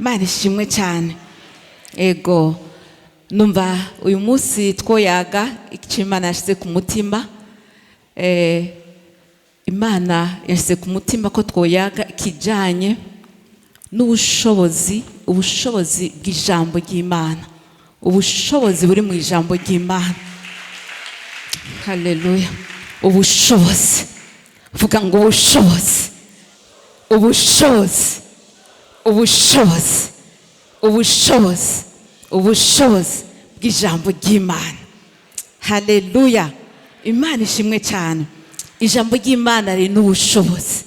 Imana ishimwe cyane. Ego, numva uyu munsi twoyaga icyo Imana yashyize ku mutima. Imana yashyize ku mutima ko twoyaga ikijyanye n'ubushobozi, ubushobozi bw'ijambo ry'Imana, ubushobozi buri mu ijambo ry'Imana. Haleluya! Ubushobozi, vuga ngo ubushobozi, ubushobozi, ubushobozi, ubushobozi, ubushobozi bw'ijambo ry'Imana. Haleluya! Imana ishimwe cyane. Ijambo ry'Imana riri n'ubushobozi,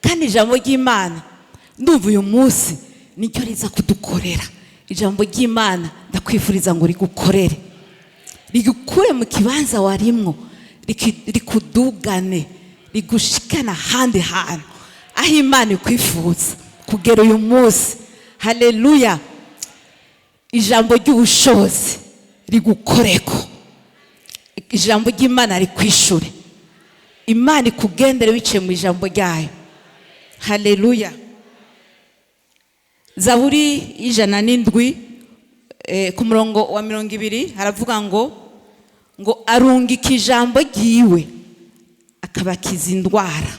kandi ijambo ry'Imana ndumva uyu munsi nicyo riza kudukorera. Ijambo ry'Imana ndakwifuriza ngo rigukorere, rigukure mu kibanza warimwo, rikudugane, rigushikana ahandi hantu aho Imana ikwifuza kugera uyu munsi. Haleluya! Ijambo ry'ubushobozi rigukoreko, ijambo ry'Imana rikwishure, Imana ikugendere biciye mu ijambo ryayo. Haleluya! Zaburi 107, ku murongo wa 20, haravuga ngo arungika ijambo ryiwe akabakiza indwara.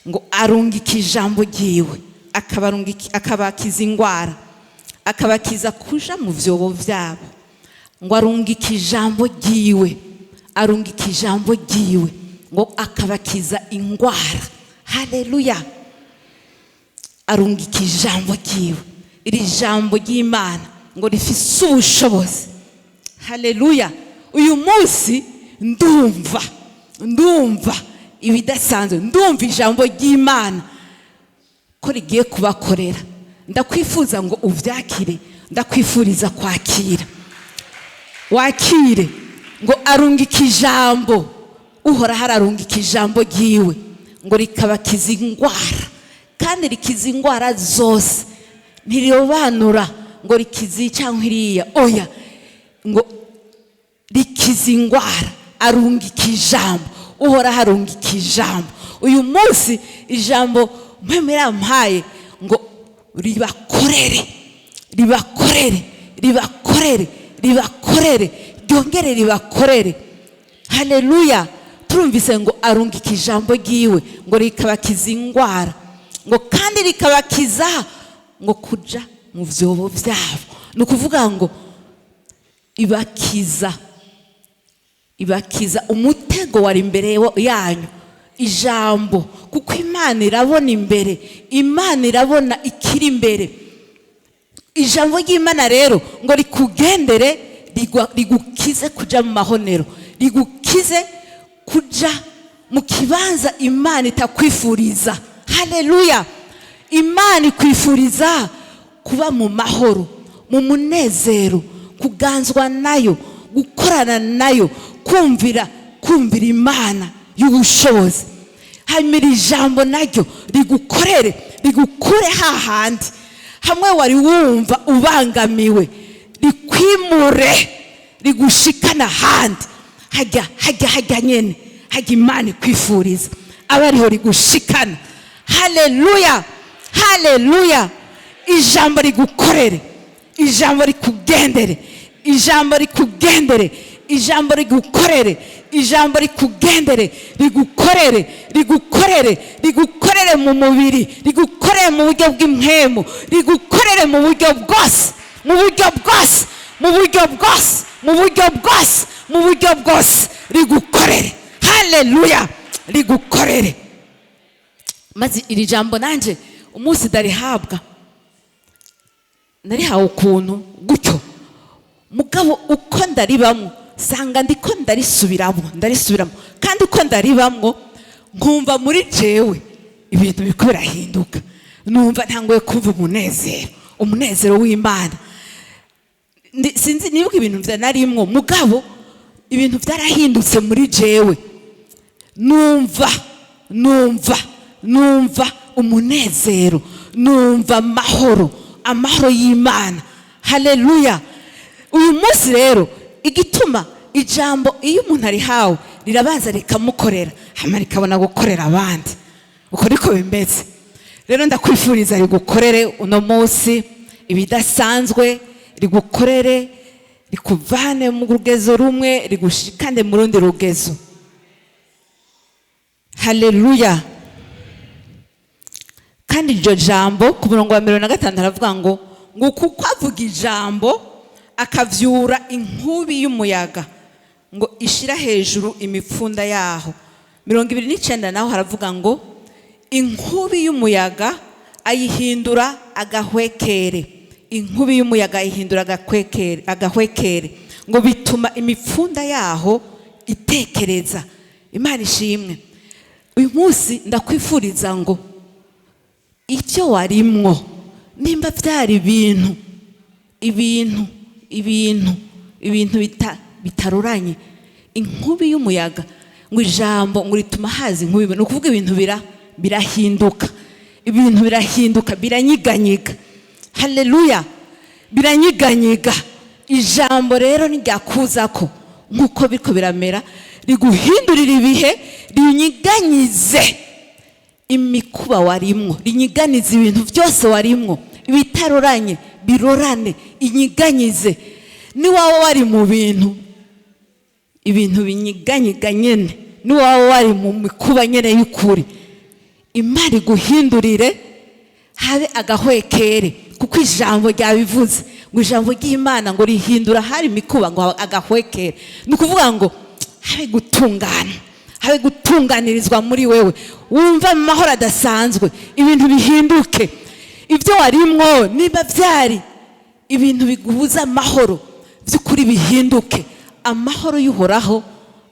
Ngo arungika ijambo ryiwe akabakiza indwara, akabakiza kuja mu vyobo vyabo. Ngo arungika ijambo ryiwe, arungika ijambo ryiwe ngo akabakiza indwara. Haleluya! Arungika ijambo ryiwe. Iri jambo ry'Imana ngo rifise ubushobozi. Haleluya! Uyu munsi ndumva ibidasanzwe, ndumva ijambo ry'Imana ko rigiye kubakorera. Ndakwifuza ngo uvyakire, ndakwifuriza kwakira, wakire. Ngo arungika ijambo, Uhoraho ararungika ijambo ryiwe ngo rikabakiza indwara, kandi rikiza indwara zose. Ntirirobanura ngo rikize iyi cyangwa iriya, oya, ngo rikiza indwara. Arungika ijambo, Uhoraho arungika ijambo. Uyu munsi ijambo Mpwemu yampaye ngo ribakorere, ribakorere, ribakorere, ribakorere, ryongere ribakorere. Haleluya! Turumvise ngo arungika ijambo ryiwe ngo rikabakiza indwara, ngo kandi rikabakiza ngo kuja mu vyobo vyabo. Ni ukuvuga ngo ibakiza umutego wari imbere yanyu. Ijambo, kuko Imana irabona imbere, Imana irabona ikiri imbere. Ijambo ry'Imana rero ngo rikugendere, rigukize kuja mu mahonero, rigukize kuja mu kibanza Imana itakwifuriza. Haleluya! Imana ikwifuriza kuba mu mahoro, mu munezero, kuganzwa nayo, gukorana nayo, kumvira Imana y'ubushobozi. Hanyuma iri jambo naryo rigukorere, rigukure hahandi hamwe wari wumva ubangamiwe, rikwimure, rigushikana ahandi hajya hajya hajya nyene hajya Imana ikwifuriza, aba ariho rigushikana. Haleluya, haleluya! Ijambo rigukorere, ijambo rikugendere, ijambo rikugendere, ijambo rigukorere, ijambo rikugendere, rigukorere, rigukorere, rigukorere mu mubiri, rigukorere mu buryo bw'impwemu, rigukorere mu buryo bwose, mu buryo bwose, mu buryo bwose, mu buryo bwose, mu buryo bwose rigukorere. Haleluya! Rigukorere. Maze iri jambo nanjye umunsi ndarihabwa, narihawe ukuntu gutyo, mugabo uko ndaribamwo sanga ndiko ndarisubiramo, ndarisubiramo, kandi uko ndaribamwo nkumva muri jewe ibintu biriko birahinduka. Numva ntanguye kumva umunezero, umunezero w'Imana. Sinzi nibuka ibintu vya narimwo, mugabo ibintu byarahindutse muri jewe. Numva umunezero, numva amahoro, amahoro y'Imana. Haleluya! Uyu munsi rero igituma ijambo iyo umuntu arihawe rirabanza rikamukorera, hama rikabona gukorera abandi, uko niko bimeze. Rero ndakwifuriza rigukorere uno munsi. Ibidasanzwe rigukorere, rikuvane mu rugezo rumwe rigushikane mu rundi rugezo. Haleluya! Kandi iryo jambo, ku murongo wa 45 haravuga ngo kuko avuga ijambo akavyura inkubi y'umuyaga, ngo ishira hejuru imipfunda yaho. 29 naho haravuga ngo inkubi y'umuyaga ayihindura agahwekere, inkubi y'umuyaga ayihindura agahwekere, agahwekere, ngo bituma imipfunda yaho itekereza. Imana ishimwe! Uyu munsi ndakwifuriza ngo icyo warimwo, nimba byari ibintu bitaruranye, inkubi y'umuyaga, ngo ijambo ngo rituma haza inkubi, ni ukuvuga ibintu birahinduka, ibintu birahinduka, biranyiganyiga. Haleluya! Biranyiganyiga. Ijambo rero ntiryakuzako nk'uko biriko biramera, riguhindurira ibihe, rinyiganyize imikuba warimwo, rinyiganize ibintu byose warimwo, ibitaroranye birorane, inyiganyize. Niwaba wari mu bintu, ibintu binyiganyiga nyene, niwaba wari mu mikuba nyene y'ukuri, Imana iguhindurire habe agahwekere, kuko ijambo ryabivuze ngo ijambo ry'Imana ngo rihindura hari imikuba ngo agahwekere. Ni ukuvuga ngo habe gutungana, habe gutunganirizwa muri wewe, wumva amahoro adasanzwe, ibintu bihinduke. Ibyo warimwo, niba byari ibintu bigubuza amahoro, by'ukuri bihinduke. Amahoro y'Uhoraho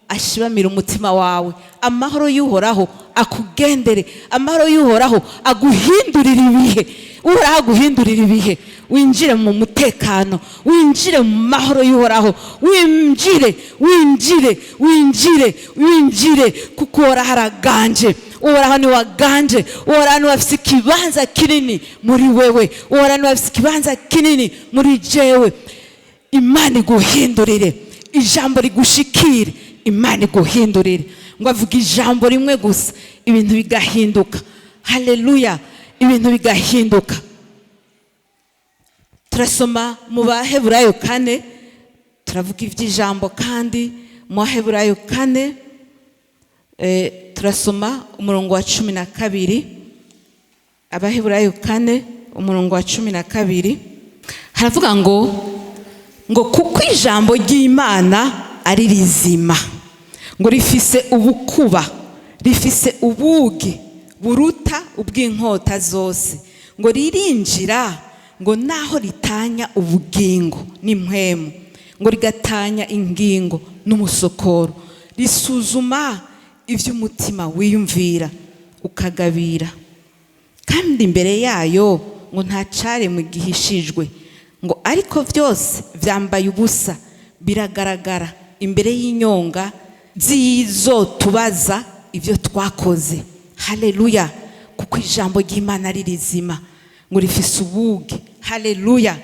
ashibamira umutima wawe, amahoro y'Uhoraho akugendere, amahoro y'Uhoraho aguhindurira ibihe. Uhoraho aguhindurira ibihe, winjire mu mutekano, winjire mu mahoro y'Uhoraho, winjire, winjire, winjire, winjire, kuko Uhoraho araganje. Uhoraho ni waganje, Uhoraho ni wafise ikibanza kinini muri wewe, Uhoraho ni wafise ikibanza kinini muri jewe. Imana iguhindurire, ijambo rigushikire, Imana iguhindurire. Ngo avuga ijambo rimwe gusa, ibintu bigahinduka. Haleluya! Ibintu bigahinduka. Turasoma mu Baheburayo 4, turavuga iby'ijambo. Kandi mu Baheburayo 4, turasoma umurongo wa 12. Abaheburayo 4, umurongo wa 12, haravuga ngo kuko ijambo ry'Imana ari rizima, ngo rifise ubukuba, rifise ubugi buruta ubw'inkota zose, ngo ririnjira ngo naho ritanya ubugingo n'impwemu, ngo rigatanya ingingo n'umusokoro, risuzuma iby'umutima wiyumvira ukagabira. Kandi imbere yayo ngo nta cyaremwe gihishijwe, ngo ariko byose byambaye ubusa, biragaragara imbere y'inyonga z'izotubaza ibyo twakoze. Haleluya! Kuko ijambo ry'Imana ari rizima, ngo rifise ubugi. Haleluya!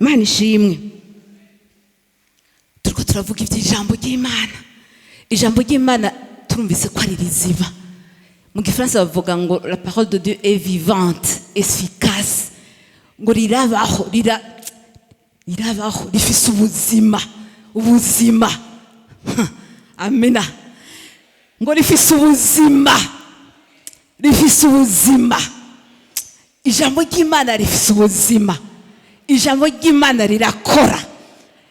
Imana ishimwe! Turiko turavuga iby'ijambo ry'Imana. Ijambo ry'Imana turumvise ko ari rizima. Mu Gifaransa bavuga ngo la parole de Dieu est vivante, efficace, ngo rirabaho, rirabaho, rifise ubuzima, ubuzima. Amina! Ngo rifise ubuzima, rifise ubuzima. Ijambo ry'Imana rifise ubuzima. Ijambo ry'Imana rirakora,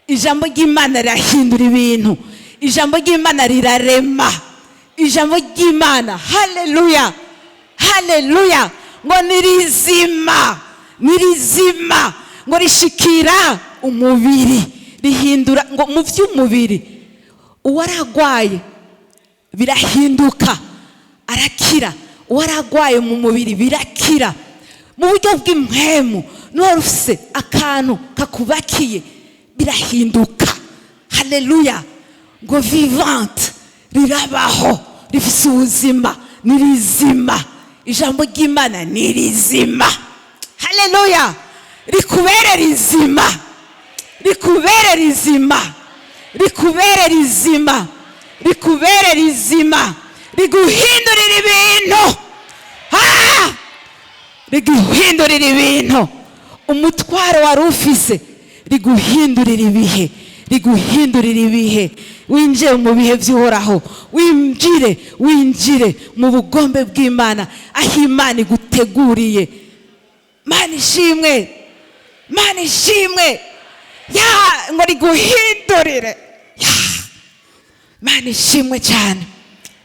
ijambo ry'Imana rirahindura ibintu, ijambo ry'Imana rirarema, ijambo ry'Imana, haleluya, haleluya, ngo ni rizima, ni rizima, ngo rishikira umubiri, rihindura ngo mu by'umubiri. Uwaragwaye birahinduka, arakira. Uwaragwaye mu mubiri birakira. Mu buryo bw'impwemu, n'uwari ufise akantu kakubakiye birahinduka. Haleluya! Ngo vivante, rirabaho, rifise ubuzima, ni rizima. Ijambo ry'Imana ni rizima. Haleluya! Rikubere rizima, rikubere rizima, rikubere rizima, rikubere rizima, riguhindurira ibintu. Riguhindurira ibintu. Umutwaro wari ufise, riguhindurira ibihe, riguhindurira ibihe. Winjire mu bihe by'Uhoraho, winjire mu bugombe bw'Imana, aho Imana iguteguriye. Mana ishimwe, Mana ishimwe. Ya ngo riguhindurire ya. Imana ishimwe cyane,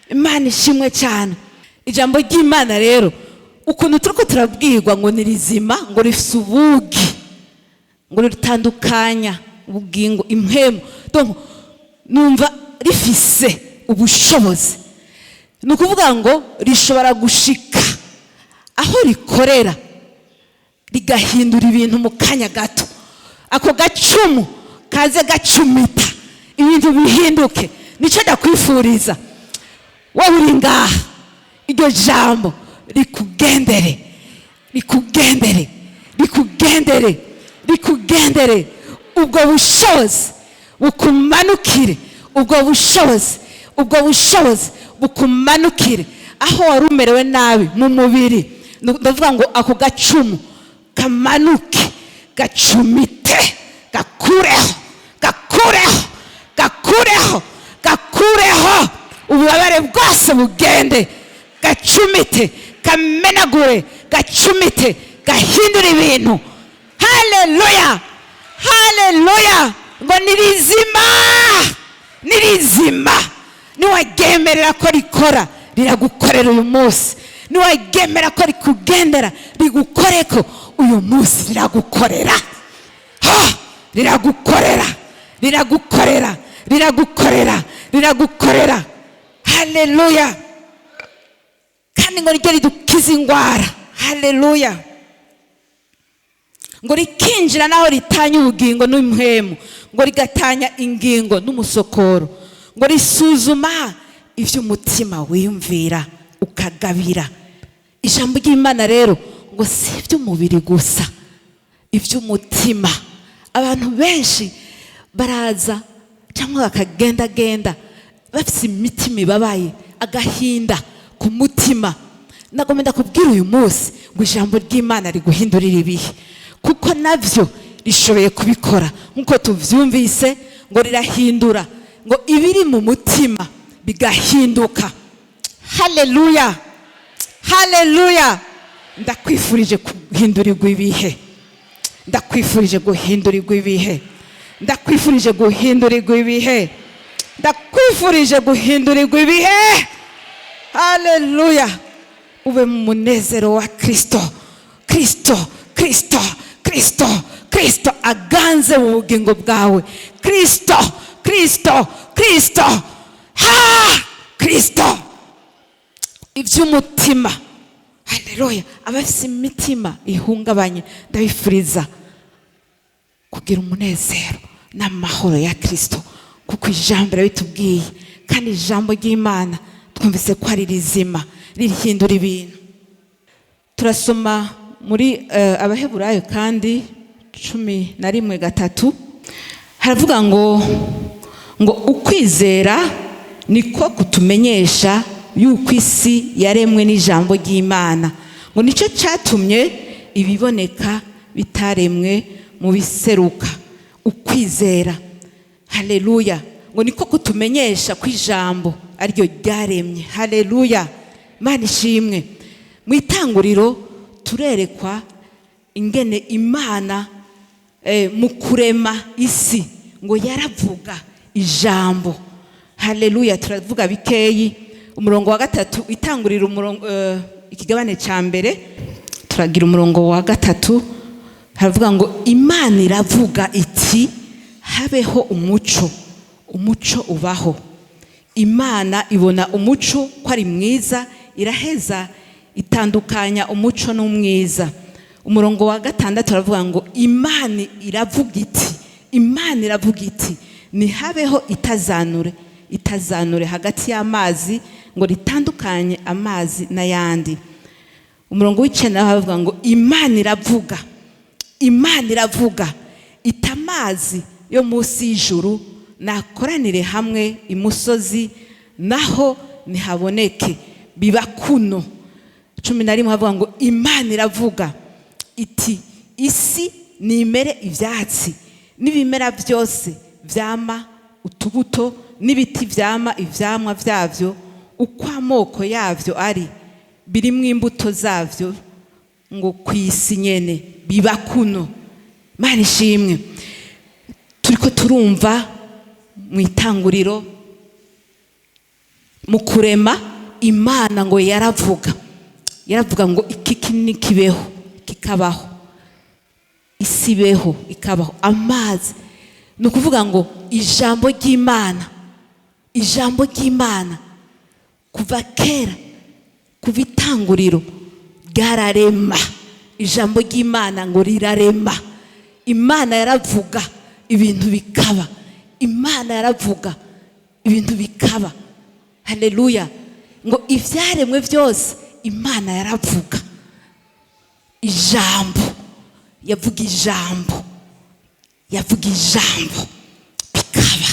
Imana ishimwe cyane. Ijambo ry'Imana rero, ukuntu turiko turabwirwa ngo ni rizima, ngo rifise ubugi, ngo ritandukanya ubugingo, impwemu. Donc numva rifise ubushobozi, ni ukuvuga ngo rishobora gushika aho rikorera, rigahindura ibintu mu kanya gato. Ako gacumu kaze gacumita, ibintu bihinduke. Nicyo ndakwifuriza wowe uri ngaha: iryo jambo rikugendere, rikugendere, rikugendere, rikugendere. Ubwo bushobozi bukumanukire, ubwo bushobozi, ubwo bushobozi bukumanukire. Aho wari umerewe nabi mu mubiri, ndavuga ngo ako gacumu kamanuke, gacumite, gakureho, gakureho, gakureho, gakureho ububabare bwose, bugende, gacumite, kamenagure, gacumite, gahindura ibintu. Haleluya, haleluya! Ngo ni rizima, ni rizima. Niwagemerera ko rikora, riragukorera uyu munsi. Niwagemera ko rikugendera, rigukoreko uyu munsi, riragukorera. Ha, riragukorera, riragukorera, riragukorera, riragukorera. Haleluya! Kandi ngo niryo ridukiza indwara. Haleluya! Ngo rikinjira naho ritanya ubugingo n'impwemu, ngo rigatanya ingingo n'umusokoro, ngo risuzuma ibyo umutima wiyumvira ukagabira. Ijambo ry'Imana rero ngo si iby'umubiri gusa, iby'umutima. Abantu benshi baraza cyangwa bakagendagenda bafite imitima ibabaye, agahinda ku mutima. Nagomba ndakubwira uyu munsi ngo ijambo ry'Imana riguhindurira ibihe, kuko nabyo rishoboye kubikora nk'uko tubyumvise, ngo rirahindura, ngo ibiri mu mutima bigahinduka. Haleluya, haleluya! Ndakwifurije guhindurirwa ibihe, ndakwifurije guhindurirwa ibihe, ndakwifurije guhindurirwa ibihe, ndakwifurije guhindurirwa ibihe. Haleluya! Ube mu munezero wa Kirisito. Kirisito, Kirisito, Kirisito, Kirisito aganze mu bugingo bwawe. Kirisito, Kirisito, Kirisito, ha, Kirisito. Iby'umutima, haleluya! Abafite imitima ihungabanye, ndabifuriza kugira umunezero n'amahoro ya Kirisito, kuko ijambo rirabitubwiye. Kandi ijambo ry'Imana twumvise ko ari rizima, rihindura ibintu. Turasoma muri Abaheburayo kandi 11:3, haravuga ngo ukwizera niko kutumenyesha yuko isi yaremwe n'ijambo ry'Imana, ngo nicyo cyatumye ibiboneka bitaremwe mu biseruka. Ukwizera, haleluya, ngo niko kutumenyesha ko ijambo ariryo ryaremye. Haleluya, Imana ishimwe! Mu itanguriro turerekwa ingene Imana mu kurema isi ngo yaravuga ijambo. Haleluya! Turavuga bikeyi. Umurongo wa 3, itangurira, umurongo, ikigabane cya mbere, turagira umurongo wa 3, haravuga ngo: "Imana iravuga iti: 'Habeho umuco.' Umuco ubaho. Imana ibona umuco ko ari mwiza, iraheza itandukanya umuco n'umwiza." Umurongo wa 6 aravuga ngo: "Imana iravuga iti, Imana iravuga iti: 'Ntihabeho itazanure, itazanure hagati y'amazi, ngo ritandukanye amazi n'ayandi.'" Umurongo w'9 naho aravuga ngo: "Imana iravuga, Imana iravuga iti: 'Amazi yo munsi y'ijuru nakoranire hamwe imusozi, naho ntihaboneke.' Biba kuno." 11 havuga ngo: "Imana iravuga iti: Isi nimere ivyatsi n'ibimera byose vyama utubuto n'ibiti vyama ivyamwa vyavyo uko amoko yavyo ari, birimwo imbuto zavyo ngo ku isi nyene. Biba kuno. Imana ishimwe. Turiko turumva mu itanguriro, mu kurema, Imana ngo yaravuga, yaravuga ngo iki kibeho, kikabaho, isi ibeho, ikabaho, amazi. Ni ukuvuga ngo ijambo ry'Imana, ijambo ry'Imana kuva kera, kuva itanguriro, ryararema. Ijambo ry'Imana ngo rirarema. Imana yaravuga, ibintu bikaba. Imana yaravuga, ibintu bikaba. Haleluya! Ngo ibyaremwe byose, Imana yaravuga ijambo, yavuga ijambo, yavuga ijambo bikaba,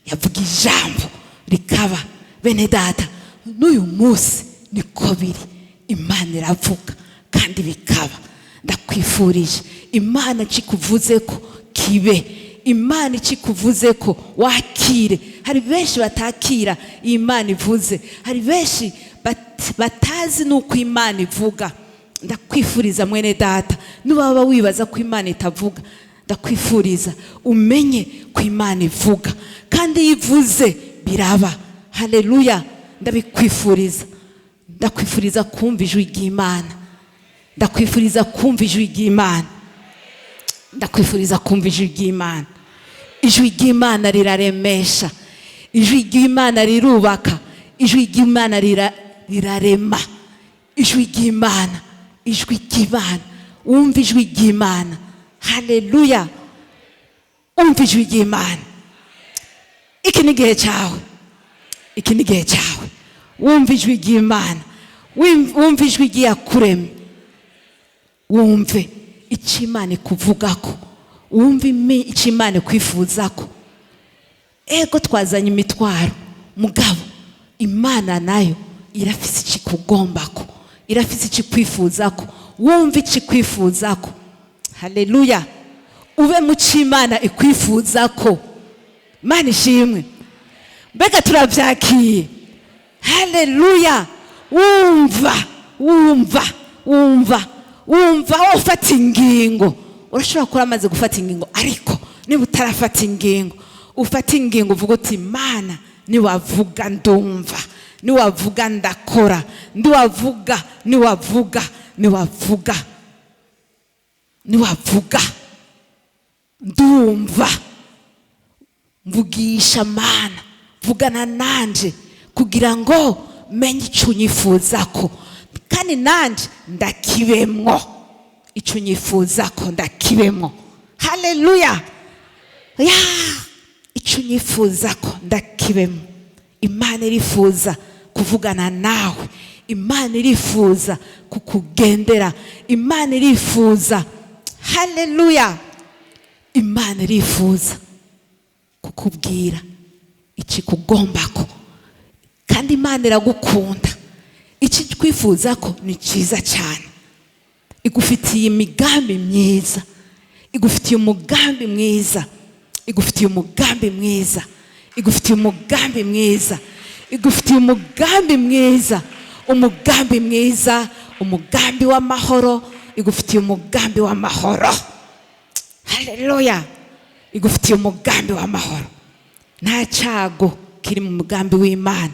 yavuga ijambo rikaba. Bene data, n'uyu munsi niko biri. Imana iravuga kandi bikaba. Ndakwifurije, Imana ikikuvuze ko kibe, Imana ikikuvuze ko wakire. Hari benshi batakira iyi Imana ivuze, hari benshi batazi n'uko Imana ivuga. Ndakwifuriza, mwene data, nubaba wibaza ko Imana itavuga, ndakwifuriza umenye ko Imana ivuga, kandi iyo ivuze biraba. Haleluya! Ndabikwifuriza. Ndakwifuriza kumva ijwi ry'Imana. Ndakwifuriza kumva ijwi ry'Imana. Ndakwifuriza kumva ijwi ry'Imana. Ijwi ry'Imana riraremesha, ijwi ry'Imana rirubaka, ijwi ry'Imana rirarema. Ijwi ry'Imana, ijwi ry'Imana, wumva ijwi ry'Imana. Haleluya! Umva ijwi ry'Imana. Iki ni igihe cyawe, iki ni igihe cyawe. Wumva ijwi ry'Imana, wumva ijwi ry'iyakuremye, wumve icyo Imana ikuvugako, wumve icyo Imana ikwifuzako. Ego, twazanye imitwaro, mugabo Imana nayo irafise icyo ikugombako, irafise icyo ikwifuzako. Wumve icyo ikwifuzako. Haleluya! Ube mu cyo Imana ikwifuzako. Imana ishimwe. Mbega turabyakiye? Haleluya! Wumva, wumva, wumva, wumva ufata ingingo. Urashobora kuba amaze gufata ingingo, ariko niba utarafata ingingo, ufata ingingo, uvuga uti: "Imana, niwavuga ndumva, niwavuga ndakora, niwavuga, niwavuga, niwavuga, niwavuga ndumva. Mvugisha Mana, vugana nanje kugira ngo menye icyo unyifuzako, kandi nanje ndakibemwo. Icyo unyifuzako ndakibemwo." Haleluya! Ya, icyo unyifuzako ndakibemwo. Imana irifuza kuvugana nawe, Imana irifuza kukugendera, Imana irifuza, haleluya, Imana irifuza kukubwira ikikugombako, kandi Imana iragukunda. Iki twifuza ko ni cyiza cyane. Igufitiye imigambi myiza, igufitiye umugambi mwiza, igufitiye umugambi mwiza, igufitiye umugambi mwiza, igufitiye umugambi mwiza, umugambi mwiza, umugambi w'amahoro. Igufitiye umugambi w'amahoro. Haleluya! Igufitiye umugambi w'amahoro. Nta cyago kiri mu mugambi w'Imana.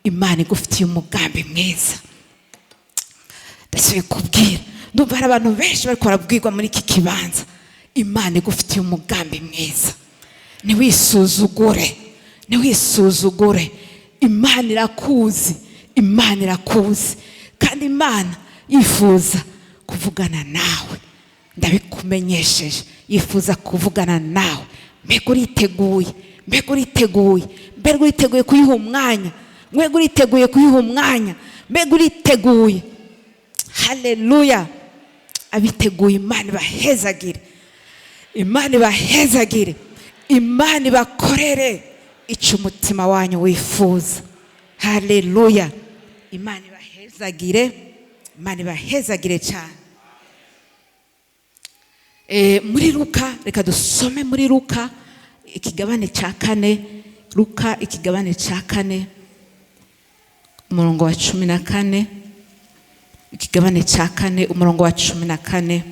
Imana igufitiye umugambi mwiza. Ndasubiye kubwira, ndumva hari abantu benshi bari barabwirwa muri iki kibanza. Imana igufitiye umugambi mwiza. Ntiwisuzugure, ntiwisuzugure. Imana irakuzi, Imana irakuzi, kandi Imana yifuza kuvugana nawe. Ndabikumenyesheje, yifuza kuvugana nawe. Mbega uriteguye? Mbega uriteguye? Mbega uriteguye kuyiha umwanya? Mbega uriteguye kuyiha umwanya? Mbega uriteguye? Haleluya! Abiteguye, Imana ibahezagire, Imana ibahezagire, Imana ibakorere icyo umutima wanyu wifuza. Haleluya! Imana ibahezagire, Imana ibahezagire cyane. Muri Luka, reka dusome muri Luka ikigabane cya 4. Luka ikigabane cya 4, umurongo wa 14. Ikigabane cya 4, umurongo wa 14.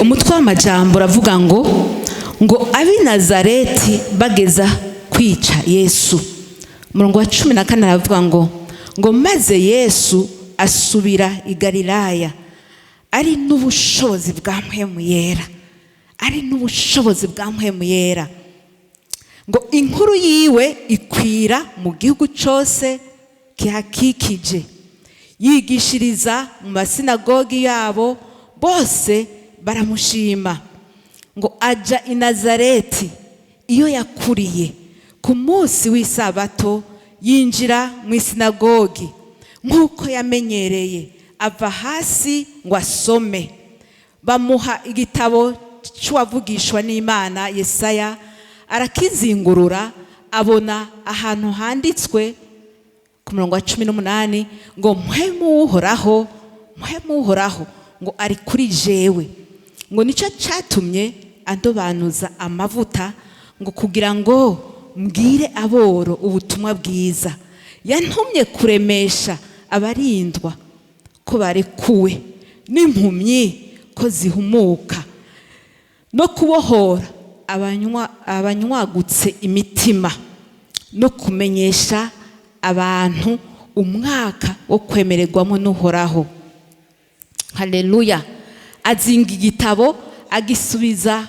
Umutwe w'amajambo uravuga ngo ab'i Nazareti bageza kwica Yesu. Umurongo wa 14 aravuga ngo maze Yesu asubira i Galilaya ari n'ubushobozi bwa Mpwemu Yera, ari n'ubushobozi bwa Mpwemu Yera. Ngo inkuru yiwe ikwira mu gihugu cyose kihakikije. Yigishiriza mu masinagogi yabo, bose baramushima. Ngo aja i Nazareti iyo yakuriye, ku munsi w'isabato yinjira mu isinagogi nk'uko yamenyereye, ava hasi ngo asome. Bamuha igitabo cy'uwavugishwa n'Imana Yesaya, arakizingurura, abona ahantu handitswe ku murongo wa 18 ngo: "Mpwemu Uhoraho, Mpwemu Uhoraho ngo ari kuri jewe, ngo nicyo cyatumye andobanuza amavuta, ngo kugira ngo mbwire aboro ubutumwa bwiza. Yantumye kuremesha abarindwa ko barekuwe, n'impumyi ko zihumuka, no kubohora abanywagutse imitima, no kumenyesha abantu umwaka wo kwemererwamo n'Uhoraho." Haleluya! Azinga igitabo, agisubiza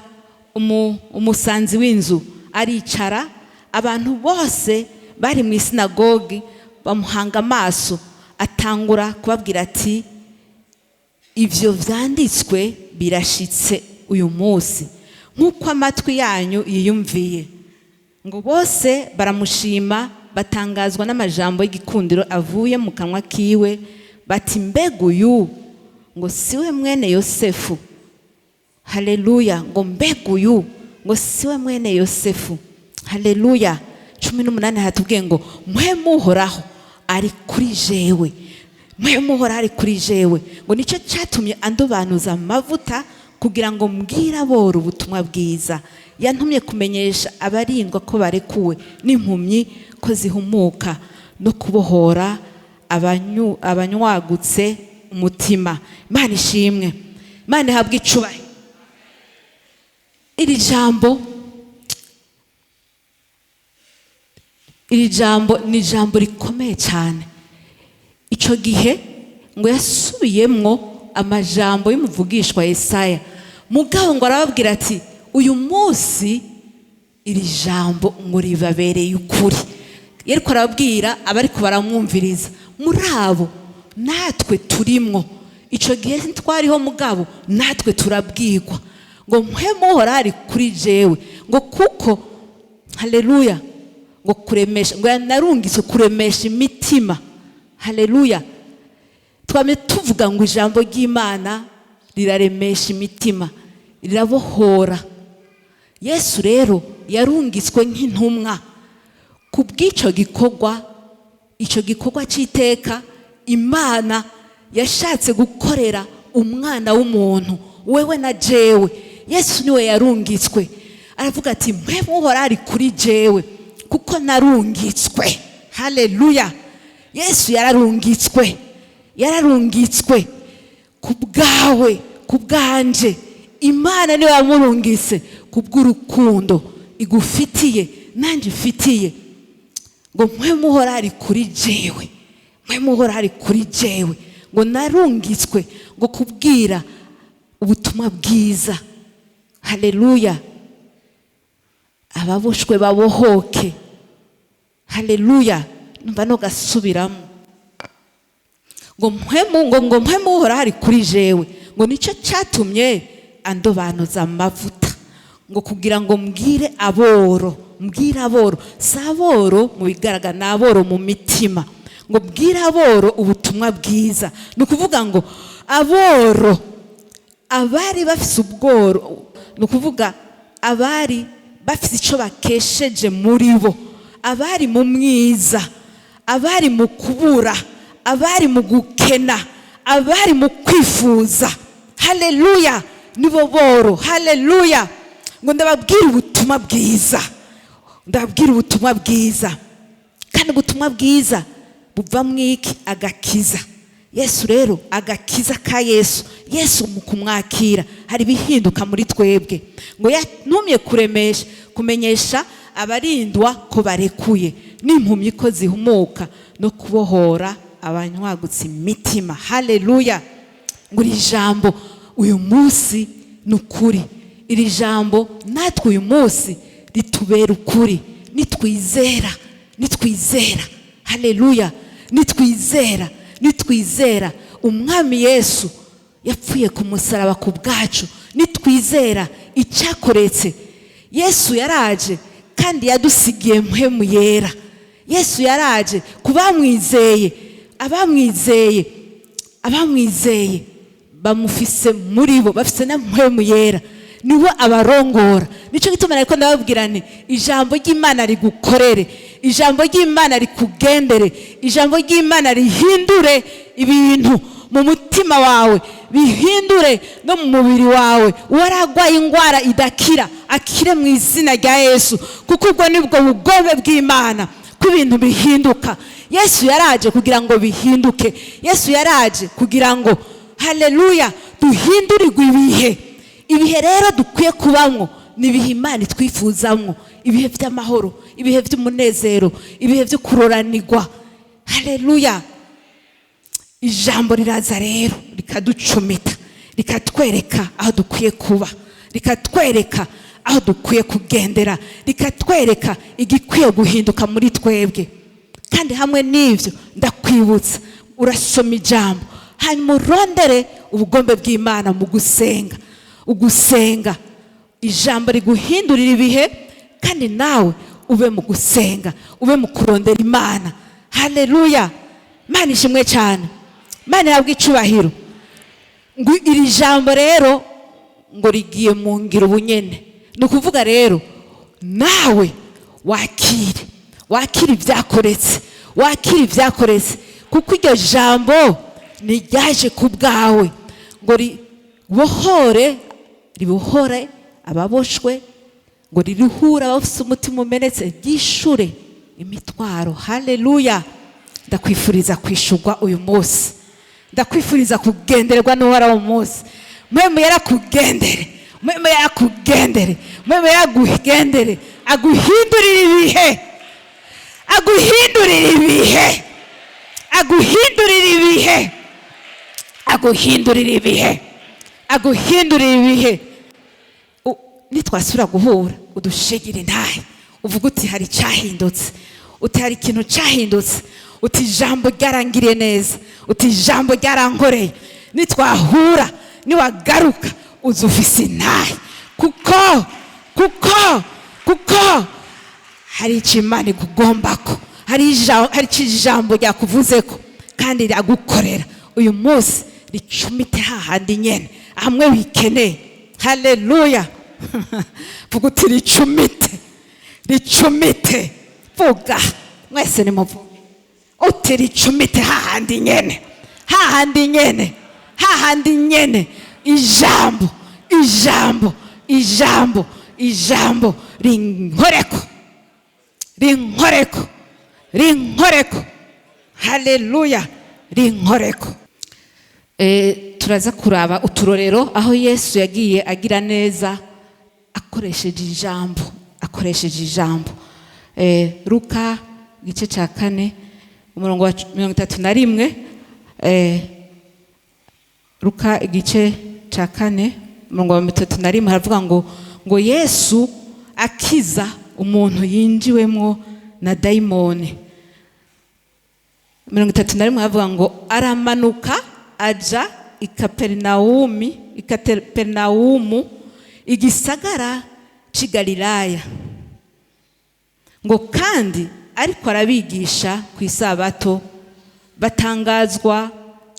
umusanzi w'inzu, aricara. Abantu bose bari mu isinagogi bamuhanga amaso. Atangura kubabwira ati: "Ibyo vyanditswe birashitse uyu munsi nk'uko amatwi yanyu yiyumviye." Ngo bose baramushima, batangazwa n'amajambo y'igikundiro avuye mu kanwa kiwe, bati: "Mbega uyu ngo siwe mwene Yosefu?" Haleluya! Ngo mbega uyu ngo siwe mwene Yosefu? Haleluya! 18 hatubwiye ngo: "Mpwemu Uhoraho ari kuri jewe, Mpwemu Uhoraho ari kuri jewe, ngo nicyo cyatumye andobanuza amavuta kugira ngo mbwire aboro ubutumwa bwiza. Yantumye kumenyesha abarindwa ko barekuwe, n'impumyi ko zihumuka, no kubohora abanywagutse umutima." Imana ishimwe, Imana ihabwe icubahiro. Iri jambo ni ijambo rikomeye cyane. Icyo gihe ngo yasubiyemwo amajambo y'umuvugishwa Yesaya, mugabo ngo arababwira ati: "Uyu munsi iri jambo ngo ribabereye ukuri." Yariko arababwira abariko baramwumviriza. Muri abo natwe turimwo. Icyo gihe ntitwariho, mugabo natwe turabwirwa ngo: "Mpwemu Uhoraho ari kuri jewe, ngo kuko", haleluya, ngo kuremesha, ngo yanarungitswe kuremesha imitima. Haleluya! Twamye tuvuga ngo ijambo ry'Imana riraremesha imitima, rirabohora. Yesu rero yarungitswe nk'intumwa ku bw'icyo gikorwa, icyo gikorwa cy'iteka Imana yashatse gukorera umwana w'umuntu, wewe na jewe. Yesu niwe yarungitswe. Aravuga ati: "Mpwemu Uhoraho ari kuri jewe kuko narungitswe." Haleluya! Yesu yararungitswe, yararungitswe ku bwawe, ku bwanje. Imana niwe yamurungitse ku bw'urukundo igufitiye, nanjye ifitiye. Ngo: "Mpwemu Uhoraho ari kuri jewe, Mpwemu Uhoraho ari kuri jewe, ngo narungitswe ngo kubwira ubutumwa bwiza." Haleluya! Ababoshwe babohoke. Haleluya! Numva no gasubiramo ngo Mpwemu Uhoraho ari kuri jewe, ngo nicyo cyatumye andobanuza amavuta, ngo kugira ngo mbwire aboro, mbwire aboro. Si aboro mu bigaragara, ni aboro mu mitima. Ngo mbwire aboro ubutumwa bwiza. Ni ukuvuga ngo aboro, abari bafise ubworo, ni ukuvuga abari bafise icyo bakesheje muri bo, abari mu mwiza, abari mu kubura, abari mu gukena, abari mu kwifuza. Haleluya! Nibo boro. Haleluya! Ngo ndababwire ubutumwa bwiza, ndababwire ubutumwa bwiza. Kandi ubutumwa bwiza buva mu iki? Agakiza. Yesu rero, agakiza ka Yesu, Yesu mu kumwakira hari ibihinduka muri twebwe. Ngo yantumye kuremesha, kumenyesha abarindwa ko barekuye, n'impumyi ko zihumuka, no kubohora abanywagutse imitima. Haleluya! Ngo iri jambo uyu munsi ni ukuri, iri jambo natwe uyu munsi ritubera ukuri nitwizera, nitwizera. Haleluya! Nitwizera, nitwizera Umwami Yesu yapfuye ku musaraba ku bwacu, nitwizera icyakoretse. Yesu yaraje kandi yadusigiye Mpwemu Yera. Yesu yaraje ku bamwizeye, abamwizeye, abamwizeye bamufise muri bo, bafise na Mpwemu Yera, niwe abarongora. Nicyo gituma ariko ndababwira nti ijambo ry'Imana rigukorere, ijambo ry'Imana rikugendere, ijambo ry'Imana rihindure ibintu mu mutima wawe, bihindure no mu mubiri wawe. Uwaragwaye indwara idakira akire mu izina rya Yesu, kuko ubwo nibwo bugombe bw'Imana ko ibintu bihinduka. Yesu yaraje kugira ngo bihinduke. Yesu yaraje kugira ngo, haleluya, duhindurirwe ibihe. Ibihe rero dukwiye kubamwo ni ibihe Imana itwifuzamwo, ibihe by'amahoro, ibihe by'umunezero, ibihe byo kuroranirwa. Haleluya! Ijambo riraza rero rikaducumita, rikatwereka aho dukwiye kuba, rikatwereka aho dukwiye kugendera, rikatwereka igikwiye guhinduka muri twebwe. Kandi hamwe n'ibyo, ndakwibutsa, urasoma ijambo, hanyuma urondere ubugombe bw'Imana mu gusenga. Ugusenga, ijambo riguhindurira ibihe, kandi nawe ube mu gusenga, ube mu kurondera Imana. Haleluya! Imana ishimwe cyane, Imana ihabwe icubahiro. Ngo iri jambo rero ngo rigiye mu ngiro ubunyene. Ni ukuvuga rero nawe wakire, wakire ibyakoretse, wakire ibyakoretse, kuko iryo jambo ntiryaje ku bwawe ngo ribohore, ribohore ababoshwe, ngo riruhure abafite umutima umenetse, ryishure imitwaro. Haleluya! Ndakwifuriza kwishurwa uyu munsi, ndakwifuriza kugendererwa n'Uhoraho munsi. Mwemu yarakugendere, Mwemu yarakugendere, Mwemu yarakugendere, aguhindurire ibihe, aguhindurire ibihe, aguhindurire ibihe, aguhindurire ibihe, aguhindurire ibihe. Nitwasubira guhura, udushigire intahe, uvuga uti hari icyahindutse, uti hari ikintu cyahindutse, uti ijambo ryarangiriye neza, uti ijambo ryarankoreye. Nitwahura, niwagaruka, uza ufise intahe, kuko hari icyo Imana ikugombako, hari icyo ijambo ryakuvuzeko kandi riragukorera. Uyu munsi ricumite hahandi nyene hamwe wikeneye. Haleluya! Vuga uti ricumite, ricumite. Vuga mwese, nimuvuge uti ricumite hahandi nyene, hahandi nyene, hahandi nyene. Ijambo, ijambo, ijambo, ijambo rinkoreko, rinkoreko, rinkoreko. Haleluya! Rinkoreko. Turaza kuraba uturorero aho Yesu yagiye agira neza akoresheje ijambo, akoresheje ijambo. Luka igice cya 4, umurongo wa 31. Luka igice cya 4, umurongo wa 31, haravuga ngo Yesu akiza umuntu yinjiwemwo na dayimoni. 31 haravuga ngo aramanuka aja i Kaperinawumi, i Kaperinawumu, igisagara c'i Galilaya. Ngo kandi ariko arabigisha ku isabato, batangazwa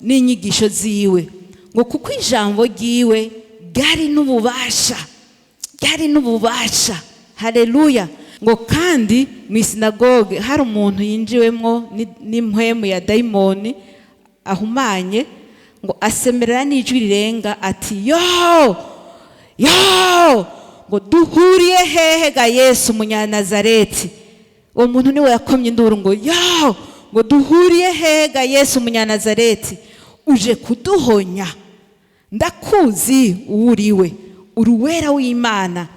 n'inyigisho ziwe, ngo kuko ijambo ryiwe ryari n'ububasha, ryari n'ububasha. Haleluya! Ngo kandi mu isinagoge hari umuntu yinjiwemwo n'impwemu ya dayimoni ahumanye. Ngo asemerera n'ijwi rirenga ati: "Yo, yo, ngo duhuriye hehe ga Yesu Umunyanazareti?" Uwo muntu niwe yakomye induru ngo: "Yo, ngo duhuriye hehe ga Yesu Umunyanazareti? Uje kuduhonya? Ndakuzi uwo uriwe, uri Uwera w'Imana."